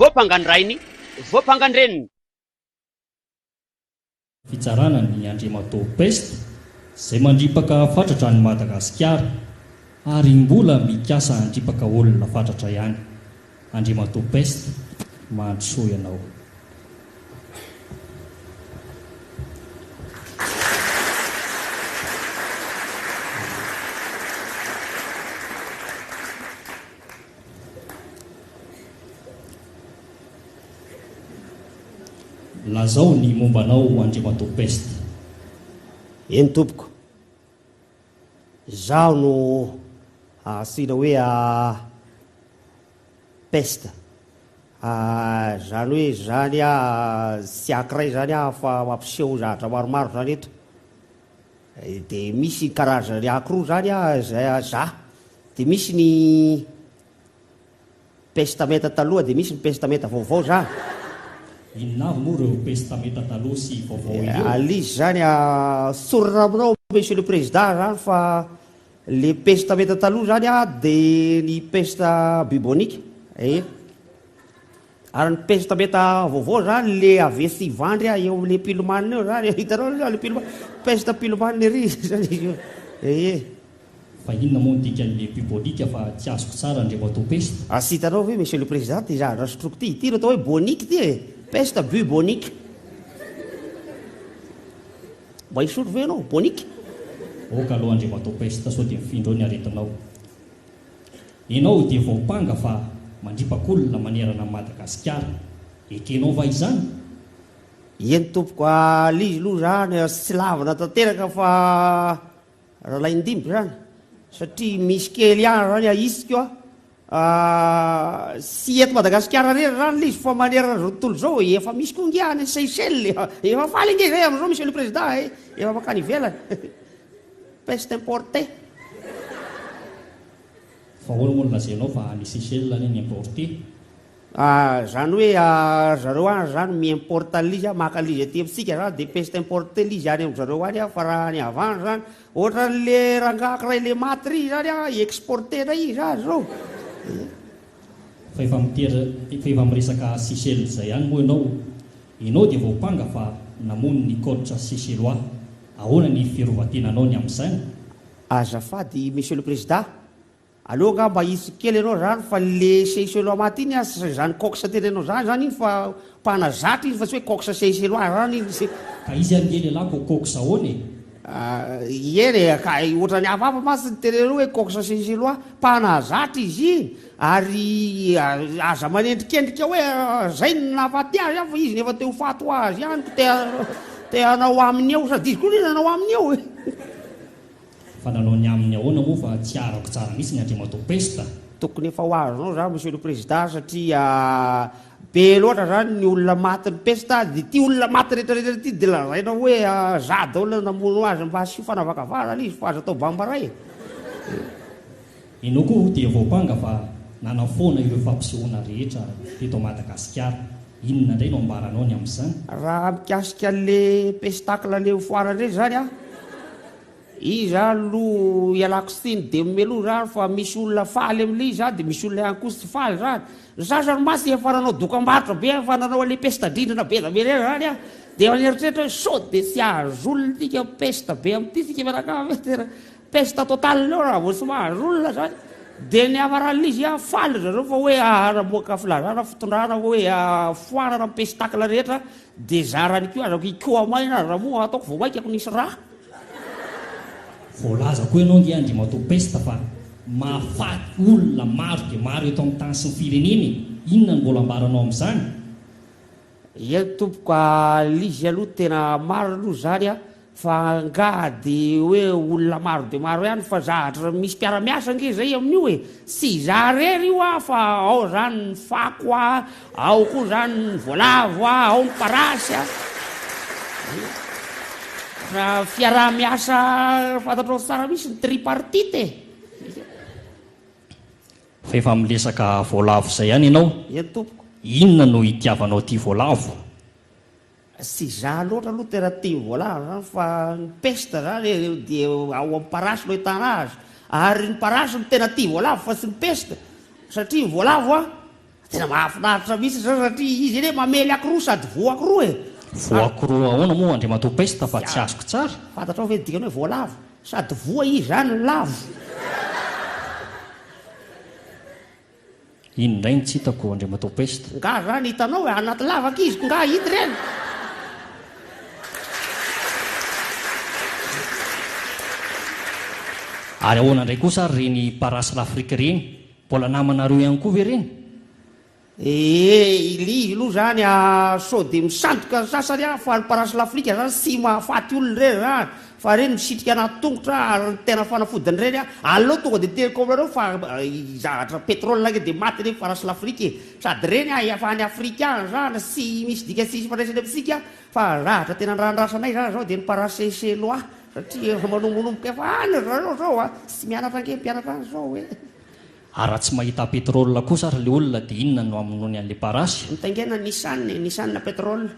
Voampangan-drainy, voampangan-dreniny. Fitsarana ny Andriamatoa Peste izay mandripaka fatratra an'i Madagasikara ary mbola mikasa handripaka olona fatratra ihany. Andriamatoa Peste, mandrosoa ianao. Lazao ny momba anao Andriamatoa Peste. Eny tompoko. Izaho no antsoina hoe Peste. Izany hoe izany tsy ankiray izany aho fa mampiseho zavatra maromaro izany eto. Dia misy karazany ankiroa izany aho izay za. Dia misy ny Testamenta taloha dia misy ny testamenta vaovao za. Inona avy moa ireo testamenta taloha sy vaovao ireo? Alice zany a, sorona aminao monsieur le président zany fa le testamenta taloha zany a de ny peste bubonique e, ary ny testamenta vaovao zany le avy etsy Ivandry a eo amle pilomane eo zany, hitanao aloha le pilomane, peste pilomane ery zany izy io e. Fa inona moa ny dikan'le bubonique fa tsy azoko tsara Andriamatoa Peste? Ary tsy hitanao ve Monsieur le Président ty zavatra sotroiko ty? Ity no atao hoe bonique ty e! Peste bubonique. Mba hisotro ve ianao? Bonique. Ok aloha Andriamatoa Peste sao dia mifindra eo ny aretinao. Ianao dia voampanga fa mandripaka olona manerana an'i Madagasikara. Ekenao va izany? Eny tompoko, le izy aloha zany tsy lavina tanteraka fa Ralaindimby zany satria misy kely ihany zany ahisiko a, tsy eto Madagasikara irery zany le izy fa manerana izao tontolo izao e, efa misy koa nge any Seychelles e, efa faly nge zay amizao monsieur le président e, efa mankany ivelany, peste importée. Fa ahoana moa no lazainao fa any Seychelles anie ny importé? Zany hoe ry zareo any zany mi-importe an'ilay izy, maka an'ilay izy aty amintsika zany dia peste importée ilay izy any amin-dry zareo any fa raha ny avy any zany ohatran'le rangahy ankiray le maty ry zany an, exporter-na izy zany zao. Fa efa miter fa efa miresaka Seychelles zay ihany moa ianao, ianao dia voampanga fa namono ny coach Seychellois, ahoana ny fiarovan-tenanao ny amin'izany? Azafady Monsieur le Président, Aleo angamba ahitsiko kely ianao zany fa le seychellois maty iny aza tsy zany cox tenenao zany zany iny fa mpanazatra iny fa tsy hoe cox seychellois zany iny sy. Ka izy ange lehilahy ko cox ahoana e? Eny e, ka ohatran'ny hafahafa mantsy ny tenenao hoe cox seychellois, mpanazatra izy iny ary aza manendrikendrika hoe zay no nahafaty azy an fa izy no efa te ho faty ho azy ihany ko te te hanao aminy eo sady izy koa anie nanao aminy eo e. Fa nanao ny aminy ahoana moa fa tsy arako tsara mihitsy ny Andriamatoa Pesta. Tokony efa ho azonao zany Monsieur le Président satria be loatra zany ny olona matin'ny pesta dia ity olona maty rehetra rehetra ity dia lazaina hoe za daholo no namono azy mba asio fanavakavahana ilay izy fa aza atao bambaray e. Ianao koa dia voampanga fa nanafoana ireo fampisehoana rehetra teto Madagasikara. Inona indray no ambaranao ny amin'izany? Raha mikasika an'le pestacle le foara indray zany an, iza aloha ialako tsiny de meloha zany fa misy olona faly amle izy zany de misy olona ihany koa tsy faly zany, ny sasany mantsy efa nanao dokambarotra be efa nanao anle pesta-drindrina be da be reny zany an, de efa nieritreritra hoe sao de tsy azo olona ity ka pesta be amty tsika mianakavy e, Peste totale eo raha vao tsy mahazo olona zany de ny hafaran'ilay izy a faly ry zareo fa hoe namoaka filazana fitondrana hoe foanana ny pestacle rehetra de zarany koa azako hikoa maina aza moa ataoko vao maika ko nisy ra. Voalaza koa ianao ange Andriamatoa Peste fa mahafaty olona maro dia maro eto amin'ny tany sy ny firenena e! Inona no mbola ambaranao amin'izany? Eny tompoko a, l'izy aloha tena marina aloha zany a, fa angaha de hoe olona maro de maro ihany fa zahatra misy mpiara-miasa ange zay amin'io e, tsy za rery io a fa ao zany ny fako a, ao koa zany ny voalavo a, ao ny parasy a, raha fiaraha-miasa fantatrao tsara mihitsy ny tripartite e. Fa efa miresaka voalavo izay ihany ianao. Eny tompoko. Inona no itiavanao ity voalavo? Tsy za loatra aloha tena tia voalavo zany fa ny peste zany e dia ao amin'ny parasy no ahitana azy. Ary ny parasy no tena tia voalavo fa tsy ny peste. Satria ny voalavo an. Tena mahafinaritra mihitsy zao satria izy anie mamely akroa sady voa akroa e! Voa akroa ahoana moa Andriamatoa Pesta fa tsy azoko tsara? Fantatrao ve ny dikany hoe voalavo? Sady voa izy zany no lavo. Iny indray no tsy hitako Andriamatoa Pesta. Nga zany hitanao e, anaty lavaka izy ko nga hita ireny? Ary ahoana indray kosa ary ireny parasy l'Afrique ireny? Mbola namanareo ihany koa ve ireny? Ee, ilay izy aloha zany a, sao dia misandoka ny sasany a, fa ny parasy l'Afrique zany tsy mahafaty olona ireny zany, fa ireny misitrika anaty tongotra ary ny tena fanafodin'ireny a, aleo tonga dia teniko aminareo fa zavatra pétrole ange dia maty ireny parasy l'Afrique e, sady ireny a efa any Afrika any zany, tsy misy dikany tsy misy ifandraisany amintsika, fa zavatra tena andrandrasanay zany zao dia ny parasy seychellois, satria efa manombonomboka efa any ry zareo zao a, tsy mianatra ange ny mpianatra any zao e. Ary raha tsy mahita pétrole kosa ary le olona dia inona no hamonoany an'le parasy? Mitaingena Nissan e, Nissan pétrole.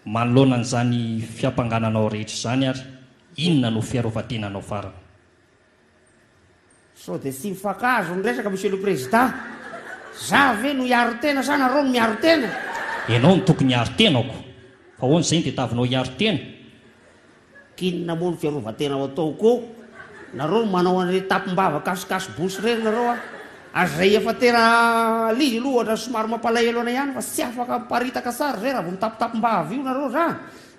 Manoloana an'izany fiampangananao rehetra izany ary, inona no fiarovan-tenanao farany? Sao dia tsy mifankahazo ny resaka Monsieur le Président? Za ve no hiaro tena sa nareo no miaro tena? Ianao no tokony hiaro tena ko! Fa ahoana izay no tetavinao hiaro tena? K'inona moa no fiarovan-tena ho ataoko eo? Nareo no manao an'ireny tapim-bava kasikasi-bosy ireny nareo a! Ary izay efa tena lizy aloha ohatran'ny somary mampalahelo anay ihany fa tsy afaka miparitaka tsara izay raha vao mitapitapim-bava io nareo zany.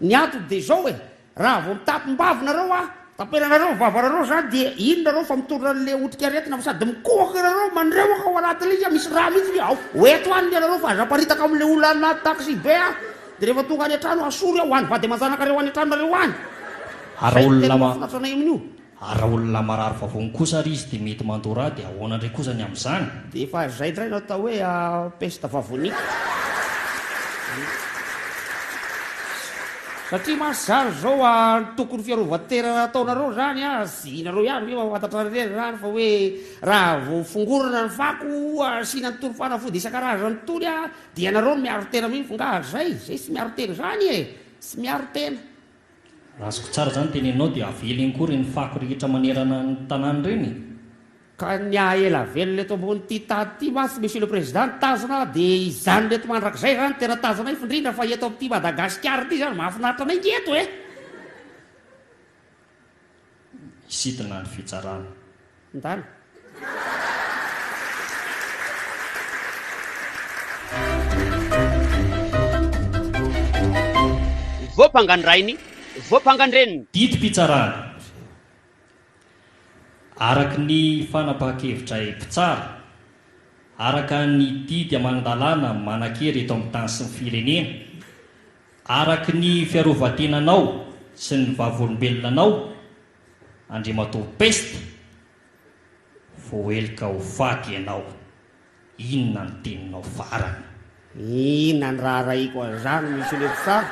Ny antony dia izao e! Raha vao mitapim-bava nareo a, tapenanareo ny vavanareo zany dia iny nareo fa mitondra an'le otrikaretina fa sady mikohaka nareo mandrehoka ao anatin'ilay izy a, misy rà mihitsy ny ao. Ho eto any nareo fa aza aparitaka amin'le olona anaty taxi be a! Dia rehefa tonga any an-trano asory aho ho any vady aman-janakareo any an-tranonareo any. Ary raha Zay no tena olona mahafinaritra anay amin'io. Ary raha olona marary vavony kosa ary izy dia mety mandoa rà dia ahoana indray kosa ny amin'izany? Dia efa zay indray no atao hoe peste vavonique. Satria mantsy zany zao ny tokony fiarovan-tena nataonareo zany an, tsy nareo ihany ve mahafantatra an'ireny zany fa hoe raha vao fongorana ny fako asiana an'itony fanafody isan-karazany itony an, Dia ianareo no miaro tena mihitsy nga zay? Zay tsy miaro tena zany e! Tsy miaro tena. Raha azoko tsara zany teneninao dia avela eny koa ireny fako rehetra manerana ny tanàna ireny e! Ka ny haha ela velona eto ambonin'ity tany ity mantsy Monsieur le Président ny tanjona dia hijanona eto mandrakizay zany tena tanjonay fa indrindra fa eto amin'ity Madagasikara ity zany mahafinaritra anay nge eto e! Hisidina ny fitsarana. Ndana. Voampangan-drainy, voampangan-dreniny. Didim-pitsarana. Araka ny fanapahan-kevitray mpitsara, araka ny didy aman-dalàna manan-kery eto amin'ny tany sy ny firenena, Araka ny fiarovan-tenanao sy ny vavolombelona anao, Andriamatoa Pesta, voaheloka ho faty ianao. Inona ny teninao farany? Inona ny raharahiako an'izany Monsieur le Mpitsara?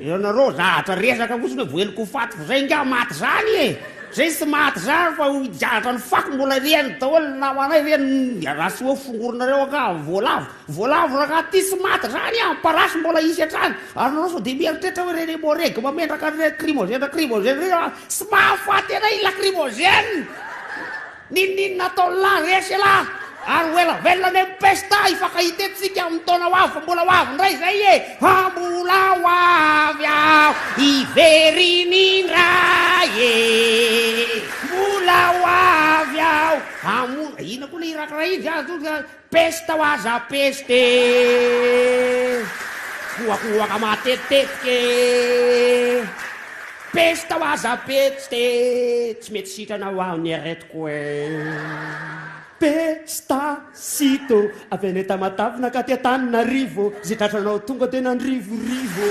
Ianareo zahatra resaka fotsiny hoe voaheloka ho faty fa zay nga maty zany e! Zay tsy maty zany fa zahatra ny fako mbola ireny daholo ny namanay ireny raha tsy hoe fongorinareo angaha voalavo. Voalavo rangaha ty tsy maty zany an, parasy mbola hisy hatrany, ary nareo sao de mieritreritra hoe reny emoreg mamendraka an'ireny lacrymogène lacrymogène reny an, tsy mahafaty anay lacrymogène, n'inon'inona ataon'lah resy elah, ary ho ela velona anie ny pesta, hifankahita eto tsika amin'ny taona ho avy fa mbola ho avy indray zay e, fa mbola ho avy aho hiverina indray e, mbola ho avy aho hamono, inona koa le hira karaha iny za tonga. Pesta ho aza peste e! Kohakohaka matetitetika e! Pesta ho aza peste e! Tsy mety sitrana ho aho ny aretiko e! Pestacito, avy any Tamatave nankaty Antananarivo, zay tratranao tonga dia nandrivorivo.